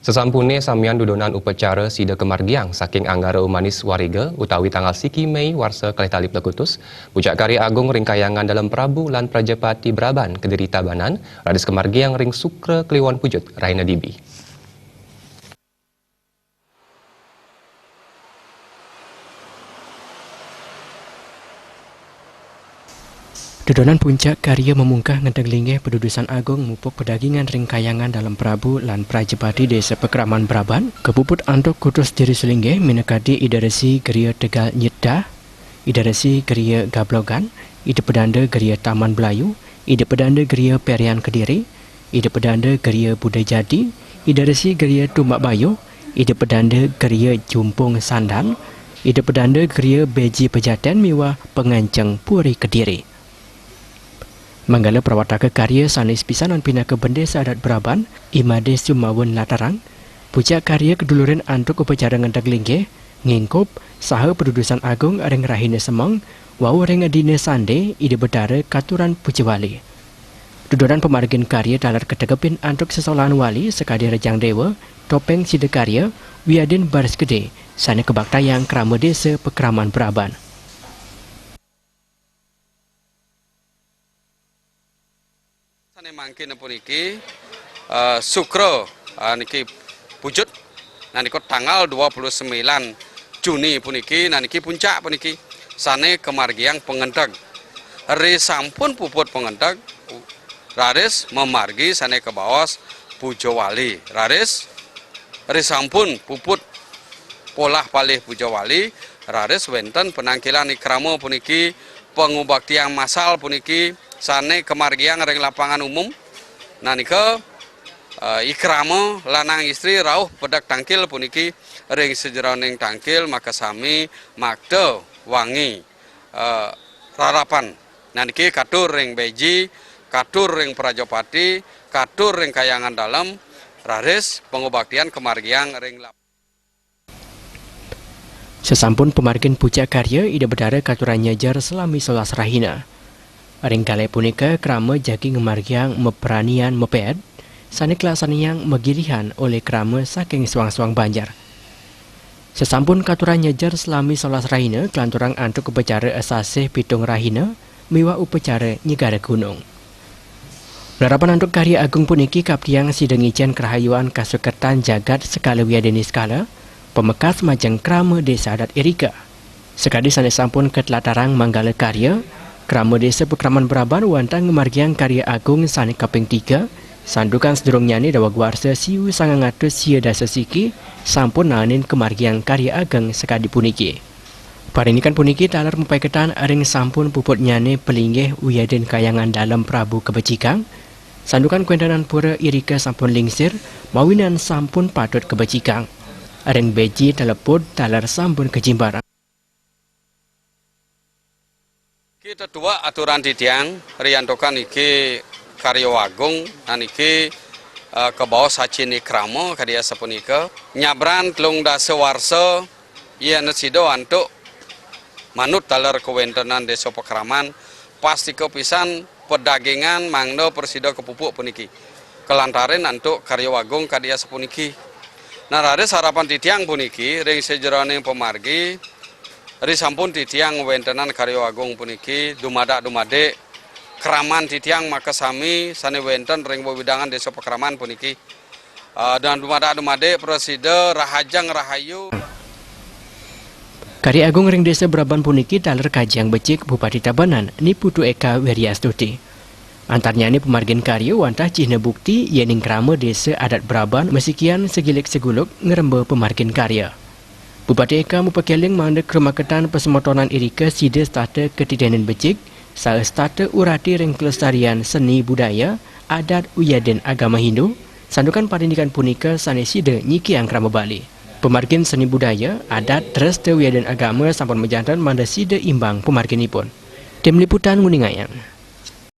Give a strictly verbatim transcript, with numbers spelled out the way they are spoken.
Sesampune samian dudonan upacara sida kamargiang saking Anggara Umanis Wariga utawi tanggal siki Mei warsa kalih tali plekutus, Pucak Karya Agung ring Kahyangan Dalem Prabu lan Prajapati Braban Kediri Tabanan raris kamargiang ring Sukra Kliwon Pujut rahina dibi. Dudonan puncak karya mamungkah ngenteg linggih padudusan agung mupuk pedagingan ring Kahyangan Dalem Prabu lan Prajapati Desa Pakraman Braban, kapuput antuk kutus diri sulinggih minakadi Ida Resi Gria Tegal Nyitdah, Ida Resi Gria Gablogan, Ida Pedanda Gria Taman Blayu, Ida Pedanda Gria Perian Kediri, Ida Pedanda Gria Buda Jadi, Ida Resi Gria Tumbak Bayu, Ida Pedanda Gria Jumpung Sandan, Ida Pedanda Gria Beji Pejaten miwah Penganceng Puri Kediri. Manggala prawataka karya sané sepisanan pinaka bendésa adat Braban, I Madé Sumawen Latarang, pucak karya kadulurin antuk upacara ngenteg linggih, ngingkup, saha padudusan agung ring rahina semeng, wau ring dina Sandé, Ida Betara katuran pujawali. Dudonan pamargin karya taler kategepin antuk sesolahan wali sakadi Rejang Déwa, Topéng Sidakarya, wiadin Baris Gedé, sané kabaktayang krama désa pakraman Braban. Sané mangkin puniki, eh, Sukra, eh, niki Pujut, nah, niku tanggal dua puluh sembilan Juni puniki, nah, niki puncak puniki, sané kamargiang pangenteg. Ri sampun puput pangenteg, raris mamargi sané kabaos pujawali. Raris, ri sampun puput polah palih pujawali, raris wénten penangkilan i krama puniki, pangubaktiang massal puniki, sané kamargiang ring lapangan umum. Nah, nika, eh, i krama lanang istri rauh pedek tangkil puniki ring sajeroning tangkil makasami makta wangi, eh, rarapan. Nah, niki katur ring beji, katur ring prajapati, katur ring kahyangan dalem, raris pangubaktian kamargiang ring lap- Sasampun pamargin pucak karya, Ida Betara katurang nyejer salami solas rahina. Ring kalih punika, krama jagi ngamargiang mapranian mapéd, sané kalaksanayang magirihan olih krama saking suang-suang banjar. Sasampun katurang nyejer salami solas rahina, kalanturang antuk upacara asasih pitung rahina, miwah upacara nyegara gunung. Larapan antuk karya agung puniki kaptiang sida ngicén karahayuan kasukertan jagat sekala wiadin niskala, pamekas majeng krama désa adat irika. Sakadi sané sampun katlatarang manggala karya, krama désa pakraman Braban wantah ngamargiang karya agung sané kaping tiga, santukan sadurungnyané daweg warsa siu sangang atus sia dasa siki, sampun naenin kamargiang karya ageng sakadi puniki. Parindikan puniki taler mapaiketan ring sampun puputnyané palinggih wiadin kahyangan dalem Prabu kabecikang, santukan kawéntenan pura irika sampun lingsir, mawinan sampun patut kabecikang. Ring beji talepud taler sampun kajimbarang. Kita tuak aturan titiang, riantukan niki karya agung, nah niki, eh, kabaos saciné krama kadi asapunika. Nyabran telung dasa warsa, yén sida antuk manut taler kawéntenan désa pakraman, pastika pisan pedagingan mangda prasida kapupuk puniki. Kalantarin antuk karya agung kadi asapuniki. Nah, raris harapan titiang puniki ring sajeroning pamargi, ri sampun titiang wéntenan karya agung puniki, dumadak-dumadik kraman titiang makasami sané wénten ring wewidangan désa pakraman puniki. Ah, dan dumadak-dumadik prasida rahajeng rahayu. Karya agung ring Désa Braban puniki taler kajiang becik Bupati Tabanan, Ni Putu Eka Wiryastuti. Antarnyané pamargin karya wantah cihna bukti yéning krama désa adat Braban masikian sagilik saguluk ngremba pamargin karya. Bupati Eka mapakéling mangda krumaketan pasemetonan irika sida setata katitihin becik, saha setata urati ring kelestarian seni budaya, adat wiadin agama Hindu, santukan parindikan punika sané sida nyikiang krama Bali. Pamargin seni budaya, adat, dresta wiadin agama sampun majanten mangda sida imbang pamarginipun. Tim Liputan nguningayang.